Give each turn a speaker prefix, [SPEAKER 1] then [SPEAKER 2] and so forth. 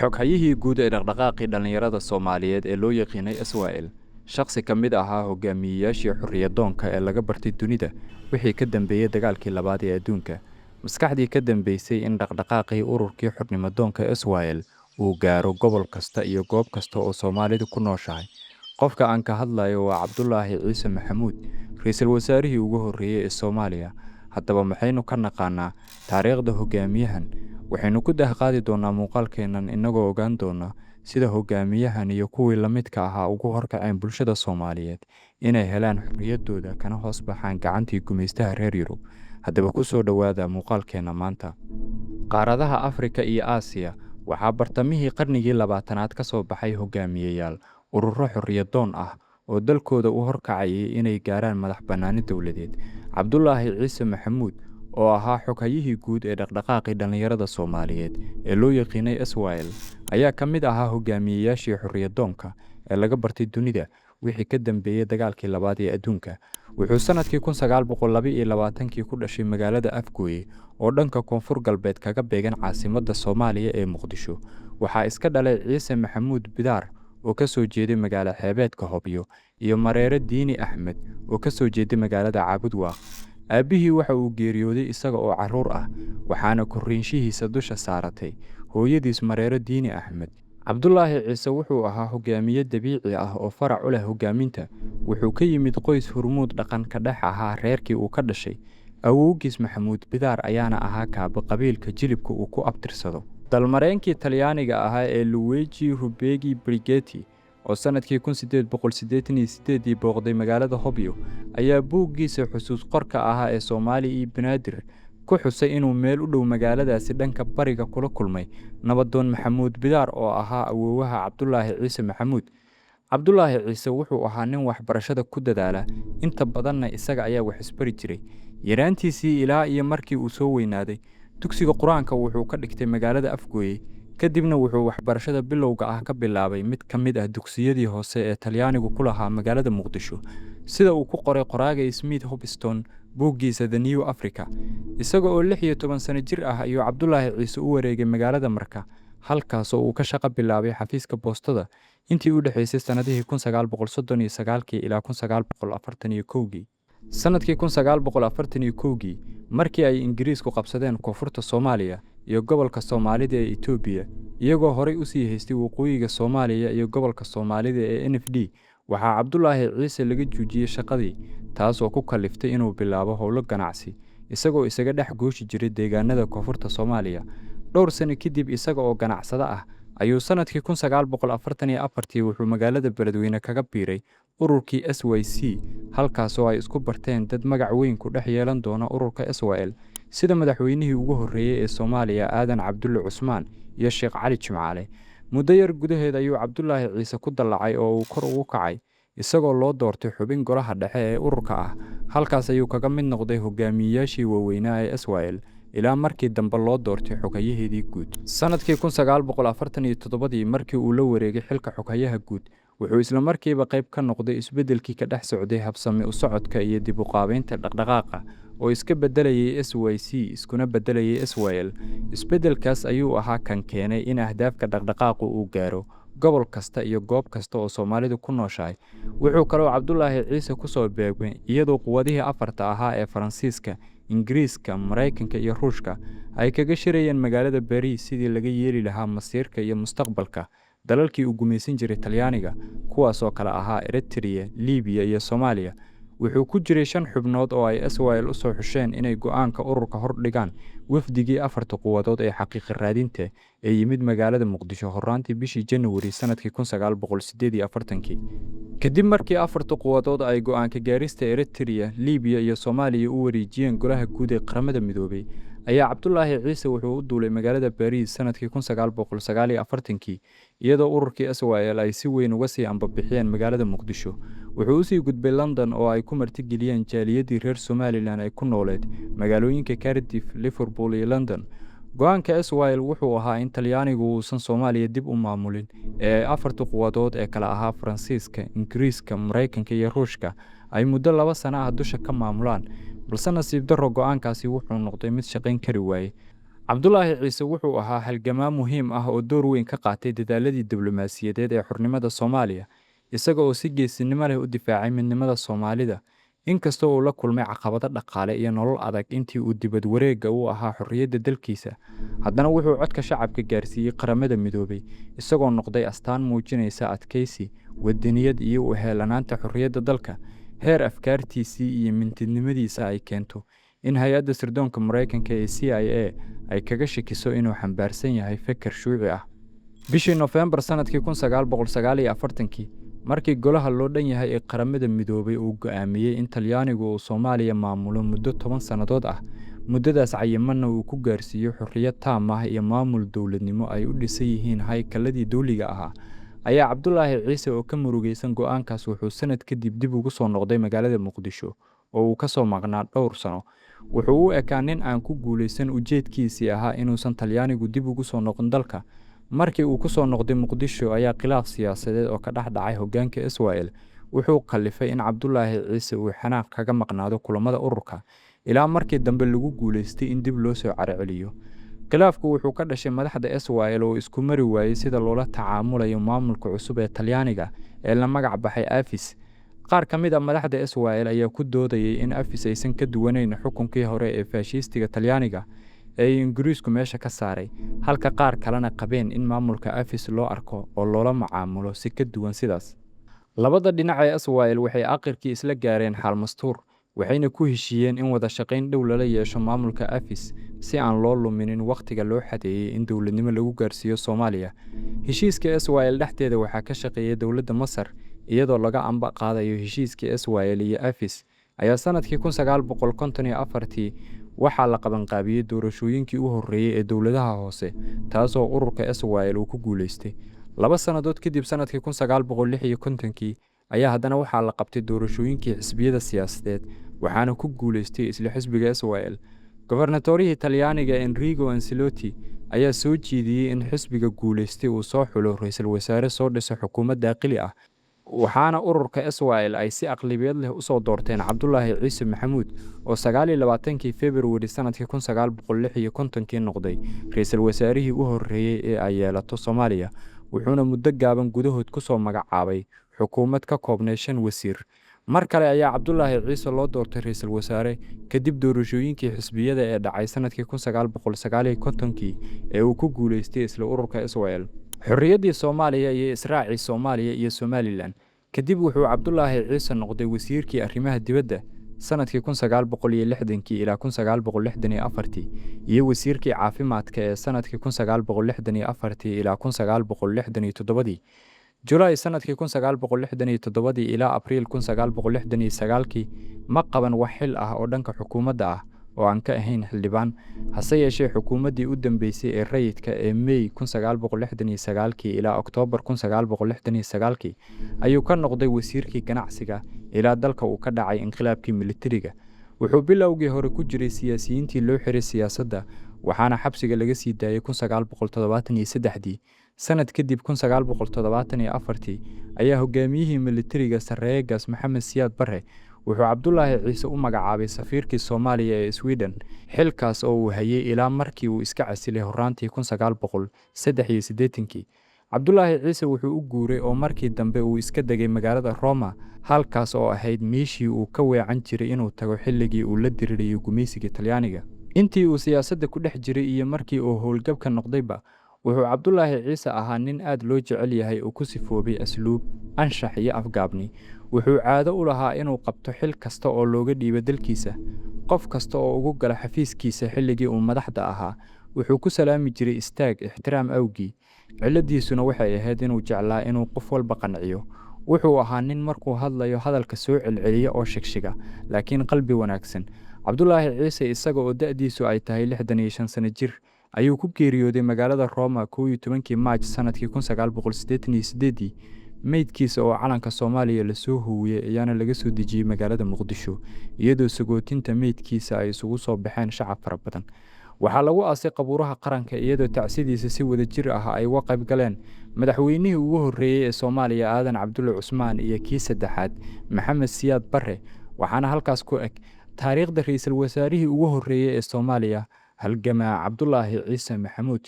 [SPEAKER 1] Xoghayihii guud ee dhaqdhaqaaqii dhallinyarada Soomaaliyeed ee loo yaqiinay SYL, shakhsi ka mid ahaa hogaamiyeyaashii xorriyadoonka ee laga bartay dunida wixii ka dambeeyay dagaalkii labaad ee adduunka, maskaxdii ka dambeysay in dhaqdhaqaaqii ururkii xornimadoonka SYL uu gaaro gobol kasta iyo goob kasta oo Soomaalidu ku nooshahay. Qofka aan ka hadlayo waa Cabdulaahi Ciise Maxamuud, ra'iisul wasaarihii ugu horreeyay ee Soomaaliya. Haddaba maxaynu ka naqaanaa taariikhda hogaamiyahan? Waxaynu ku dahqaadi doonaa muuqaalkeennan innagoo ogaan doona sida hogaamiyahan iyo kuwii la midka ahaa ugu horkaceen bulshada Soomaaliyeed inay helaan xorriyaddooda kana hoos baxaan gacantii gumaystaha reer Yurub. Haddaba ku soo dhowaada muuqaalkeenna maanta. Qaaradaha Afrika iyo Aasiya waxaa bartamihii qarnigii 20aad ka soo baxay hogaamiyeyaal ururo xorriyadoon ah oo dalkooda u horkacayay inay gaaraan madax bannaani dowladeed. Cabdulaahi Ciise Maxamuud oo ahaa xoghayihii guud ee dhaqdhaqaaqii dhallinyarada Soomaaliyeed ee loo yaqiinay SYL ayaa ka mid ahaa hogaamiyeyaashii xorriyadoonka ee laga bartay dunida wixii ka dambeeyay dagaalkii labaad ee adduunka. Wuxuu sanadkii 1922kii ku dhashay magaalada Afgooye oo dhanka koonfur galbeed kaga beegan caasimadda Soomaaliya ee Muqdisho. Waxaa iska dhalay Ciise Maxamuud Bidaar oo ka soo jeeday magaalo xeebeedka Hobyo iyo Mareere Diini Axmed oo ka soo jeeday magaalada Caabudwaaq. Aabbihii waxa uu geeriyooday isaga oo carruur ah, waxaana korriinshihiisa dusha saaratay hooyadiis Mareere Diini Axmed. Cabdulaahi Ciise wuxuu ahaa hogaamiye dabiici ah oo farac u leh hogaaminta. Wuxuu ka yimid qoys hormuud dhaqan ka dhex ahaa reerkii uu ka dhashay. Awowgiis Maxamuud Bidaar ayaana ahaa kaaba qabiilka jilibka uu ku abtirsado. Dalmareenkii Talyaaniga ahaa ee Luigi Rubegi Brighetti oo sanadkii 1888dii booqday magaalada Hobyo ayaa buuggiisa xusuus qorka ahaa ee Soomaali iyo Banaadir ku xusay inuu meel u dhow magaaladaasi dhanka bariga kula kulmay nabadoon Maxamuud Bidaar oo ahaa awoowaha Cabdulaahi Ciise Maxamuud. Cabdulaahi Ciise wuxuu ahaa nin waxbarashada ku dadaala, inta badanna isaga ayaa wax isbari jiray. Yaraantiisii ilaa iyo markii uu soo weynaaday, dugsiga Qur-aanka wuxuu ka dhigtay magaalada Afgooye, kadibna wuxuu waxbarashada bilowga ah ka bilaabay mid ka mid ah dugsiyadii hoose ee Talyaanigu ku lahaa magaalada Muqdisho, sida uu ku qoray qoraaga Smith Hobston buuggiisa The New Africa. Isaga oo 16 sano jir ah ayuu Cabdulaahi Ciise u wareegay magaalada Marka, halkaas oo uu ka shaqo bilaabay xafiiska boostada intii u dhexeysay sanadihii 1939kii ilaa 1941kii. Sanadkii 1941kii, markii ay Ingiriisku qabsadeen koonfurta Soomaaliya iyo gobolka Soomaalida ee Itoobiya, iyagoo horey u sii haystay waqooyiga Soomaaliya iyo gobolka Soomaalida ee NFD, waxaa Cabdulaahi Ciise laga joojiyey shaqadii, taas oo ku kaliftay inuu bilaabo howlo ganacsi isagoo isaga dhex gooshi jiray deegaanada koonfurta Soomaaliya. Dhowr sano kadib, isaga oo ganacsade ah ayuu sanadkii 1944tii wuxuu magaalada Beledweyne kaga biiray ururkii SYC, halkaas oo ay isku barteen dad magac weyn ku dhex yeelan doona ururka SYL, sida madaxweynihii ugu horreeyay ee Soomaaliya Aadan Cabdulle Cusmaan iyo Sheekh Cali Jimcaale. Muddo yar gudaheed ayuu Cabdulaahi Ciise ku dallacay oo uu kor ugu kacay, isagoo loo doortay xubin golaha dhexe ee ururka ah. Halkaas ayuu kaga mid noqday hogaamiyeyaashii waaweynaa ee SYL ilaa markii dambe loo doortay xoghayaheedii guud. Sanadkii 1947dii, markii uu la wareegay xilka xoghayaha guud, wuxuu isla markiiba qayb ka noqday isbeddelkii ka dhex socday habsami u socodka iyo dib u qaabaynta dhaqdhaqaaqa oo iska beddelayay SYC iskuna beddelayay SYL. Isbeddelkaas ayuu ahaa kan keenay in ahdaafka dhaqdhaqaaqu uu gaaro gobol kasta iyo goob kasta oo Soomaalidu ku nooshahay. Wuxuu kaloo Cabdulaahi Ciise ku soo beegmay iyadoo quwadihii afarta ahaa ee Faransiiska, Ingiriiska, Maraykanka iyo Ruushka ay kaga shirayeen magaalada Bariis sidii laga yeeli lahaa masiirka iyo mustaqbalka dalalkii uu gumaysan jiray Talyaaniga, kuwaas oo kala ahaa Eritrea, Liibiya iyo Soomaaliya. Wuxuu ku jiray shan xubnood oo ay SYL u soo xusheen inay go'aanka ururka hor dhigaan wafdigii afarta quwadood ee xaqiiqa raadinta ee yimid magaalada Muqdisho horraantii bishii January sanadkii 1948kii. Kadib markii afarta quwadood ay go'aanka gaarista Eritrea, Liibiya iyo Soomaaliya u wareejiyeen Golaha Guud ee Qaramada Midoobay, ayaa Cabdulaahi Ciise wuxuu u duulay magaalada Bariis sanadkii 1949kii, iyadoo ururkii SYL ay si weyn uga sii ambabixiyeen magaalada Muqdisho. Wuxuu usii gudbay London oo ay ku martigeliyeen jaaliyadii reer Somaliland ay ku nooleed magaalooyinka Cardiff, Liverpool iyo London. Go'aanka SYL wuxuu ahaa in Talyaanigu uusan Soomaaliya dib u maamulin ee ay afarta quwadood ee kala ahaa Faransiiska, Ingiriiska, Maraykanka iyo Ruushka ay muddo 2 sano ah dusha ka maamulaan, balse nasiib darro go'aankaasi wuxuu noqday mid shaqayn kari waayey. Cabdulaahi Ciise wuxuu ahaa halgamaa muhiim ah oo door weyn ka qaatay dadaaladii diblomaasiyadeed ee xornimada Soomaaliya, isaga oo si geesinimo leh u difaacay midnimada Soomaalida. Inkastoo uu la kulmay caqabado dhaqaale iyo nolol adag intii uu dibad wareegga u ahaa xorriyadda dalkiisa, haddana wuxuu codka shacabka gaarsiiyey Qaramada Midoobay, isagoo noqday astaan muujinaysa adkaysi, wadaniyad iyo u heellanaanta xorriyadda dalka. Heer afkaartiisii iyo mintidnimadiisa ay keento in hay-adda sirdoonka Maraykanka ee CIA ay kaga shakiso inuu xambaarsan yahay feker shuuci ah. Bishii Nofeembar sanadkii 1949-kii, markii golaha loo dhan yahay ee Qaramada Midoobay uu go'aamiyey in Talyaanigu uu Soomaaliya maamulo muddo 10 sannadood ah, muddadaas cayimanna uu ku gaarsiiyo xorriyad taam ah iyo maamul dowladnimo ay u dhisan yihiin haykalladii dowliga ahaa, ayaa Cabdulaahi Ciise oo ka murugaysan go'aankaas wuxuu sanad kadib dib ugu soo noqday magaalada Muqdisho oo uu ka soo maqnaa dhowr sano. Wuxuu u ekaa nin aan ku guulaysan ujeedkiisii ahaa inuusan Talyaanigu dib ugu soo noqon dalka. Markii uu ku soo noqday Muqdisho ayaa khilaaf siyaasadeed oo ka dhex dhacay hoggaanka SYL wuxuu kallifay in Cabdulaahi Ciise uu xanaaq kaga maqnaado kulamada ururka, ilaa markii dambe lagu guulaystay in dib loo soo caraceliyo. Khilaafku wuxuu ka dhashay madaxda SYL oo isku mari waayey sida loola tacaamulayo maamulka cusub ee Talyaaniga ee la magac baxay AFIS. Qaar ka mid ah madaxda SYL ayaa ku doodayay in AFIS aysan ka duwanayn xukunkii hore ee faashiistiga Talyaaniga ee Ingiriisku meesha ka saaray, halka qaar kalena qabeen in maamulka AFIS loo arko oo loola macaamulo si ka duwan sidaas. Labada dhinac ee SYL waxay aakhirkii isla gaareen xal mastuur, waxayna ku heshiiyeen in wada shaqayn dhow lala yeesho maamulka AFIS si aan loo luminin wakhtiga loo xadeeyey in dowladnimo lagu gaarsiiyo Soomaaliya. Heshiiska SYL dhexdeeda waxaa ka shaqeeyay dowladda Masar, iyadoo laga amba qaadayo heshiiskii SYL iyo AFIS ayaa sanadkii 1954-tii waxaa la qabanqaabiyey doorashooyinkii u horreeyey ee dowladaha hoose, taasoo ururka SYL uu ku guulaystay. 2 sannadood kadib, sanadkii 1956-kii, ayaa haddana waxaa la qabtay doorashooyinkii xisbiyada siyaasadeed, waxaana ku guulaystay isla xisbiga SYL. Gobarnatorihii Talyaaniga Enrico Ancelotti ayaa soo jeediyey in xisbiga guulaystay uu soo xulo ra'iisul wasaare soo dhisa xukuumad daaqili ah, waxaana ururka SYL ay si aqlabiyad leh usoo doorteen Cabdulaahi Ciise Maxamuud oo 29-kii Februari sanadkii 1956-kii noqday ra'iisul wasaarihii u horreeyey ee ay yeelato Soomaaliya, wuxuuna muddo gaaban gudahood ku soo magacaabay xukuumad ka koobnay 5 wasiir. Mar kale ayaa Cabdulaahi Ciise loo doortay ra'iisul wasaare kadib doorashooyinkii xisbiyada ee dhacay sanadkii 1959-kii ee uu ku guulaystay isla ururka SYL. Xorriyaddii Soomaaliya iyo israacii Soomaaliya iyo Somalilan kadib, wuxuu Cabdulaahi Ciise noqday wasiirkii arrimaha dibadda sanadkii 1960-kii ilaa 1964-tii iyo wasiirkii caafimaadka ee sanadkii 1964-tii ilaa 1967-dii. Julaay sanadkii 1967-dii ilaa Abriil 1969-kii ma qaban wax xil ah oo dhanka xukuumadda ah oo aan ka ahayn xildhibaan. Hase yeeshee, xukuumaddii u dambeysay ee rayidka ee May 1969-kii ilaa Oktoobar 1969-kii ayuu ka noqday wasiirkii ganacsiga ilaa dalka uu ka dhacay inqilaabkii militariga. Wuxuu bilowgii hore ku jiray siyaasiyiintii loo xiray siyaasadda, waxaana xabsiga laga sii daayay 1973-dii. Sanad kadib, 1974-tii, ayaa hogaamiyihii militariga Sarreegaas Maxamed Siyaad Barre wuxuu Cabdulaahi Ciise u magacaabay safiirkii Soomaaliya ee Sweden, xilkaas oo uu hayay ilaa markii uu iska casilay horraantii 1983-kii. Cabdulaahi Ciise wuxuu u guuray oo markii dambe uu iska degay magaalada Roma, halkaas oo ahayd meeshii uu ka weecan jiray inuu tago xilligii uu la dirirayay gumaysiga Talyaaniga. Intii uu siyaasadda ku dhex jiray iyo markii uu howlgabka noqdayba, wuxuu Cabdulaahi Ciise ahaa nin aad loo jecel yahay oo ku sifoobay asluub, anshax iyo afgaabni. Wuxuu caado u lahaa inuu qabto xil kasta oo looga dhiibo dalkiisa. Qof kasta oo ugu gala xafiiskiisa xilligii uu madaxda ahaa wuxuu ku salaami jiray istaag ixtiraam awgii. Cilladiisuna waxay ahayd inuu jeclaa inuu qof walba qanciyo. Wuxuu ahaa nin markuu hadlayo hadalka soo celceliya oo shigshiga, laakiin qalbi wanaagsan. Cabdulaahi Ciise, isaga oo da'diisu ay tahay 65 sano jir, ayuu ku geeriyooday magaalada Roma 11-kii Maaj sanadkii 1988-dii. Meydkiisa oo calanka Soomaaliya lasoo huwiyey ayaana laga soo dejiyey magaalada Muqdisho, iyadoo sagootinta meydkiisa ay isugu soo baxeen shacab fara badan. Waxaa lagu aasay qabuuraha qaranka, iyadoo tacsidiisa si wadajir ah ay uga qayb galeen madaxweynihii ugu horreeyey ee Soomaaliya Aadan Cabdulle Cusmaan iyo kii saddexaad Maxamed Siyaad Barre. Waxaana halkaas ku eg taariikhda ra'iisul wasaarihii ugu horreeyey ee Soomaaliya, Halgamaa Cabdulaahi Ciise Maxamuud